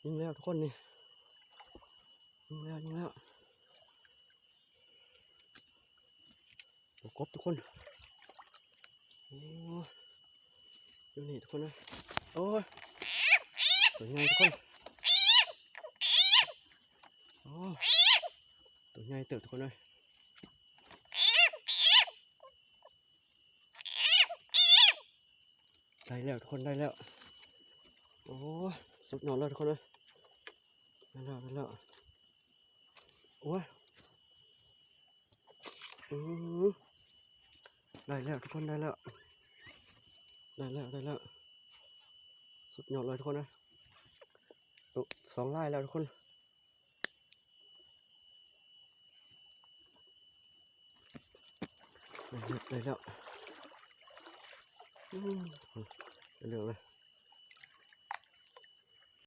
ຍິງແລ້ວທຸກຄົນນີ້ ຍິງແລ້ວ ຍິງແລ້ວ ຕົວກົບທຸກຄົນ. ໂອ້ ຢູ່ນີ້ທຸກຄົນເອີຍ. ໂອ້ຍ ຕົວໃຫຍ່ທຸກຄົນ. ໂອ້ ຕົວໃຫຍ່ເຕີບທຸກຄົນເອີຍ. ໄດ້ແລ້ວທຸກຄົນ ໄດ້ແລ້ວ. ໂອ້ ສຸດຍອດເລີຍທຸກຄົນເອີຍ. ໄດ້ແລ້ວ ໄດ້ແລ້ວ. ໂອ້ຍ ອືມ ໄດ້ແລ້ວທຸກຄົນ ໄດ້ແລ້ວ ໄດ້ແລ້ວ ໄດ້ແລ້ວ. ສຸດຍອດເລີຍທຸກຄົນເອີຍ. ໂຕສອງລາຍແລ້ວທຸກຄົນ. ໄດ້ແລ້ວ ໄດ້ແລ້ວ. ອືມ ໄດ້ເລື່ອງເລີຍ.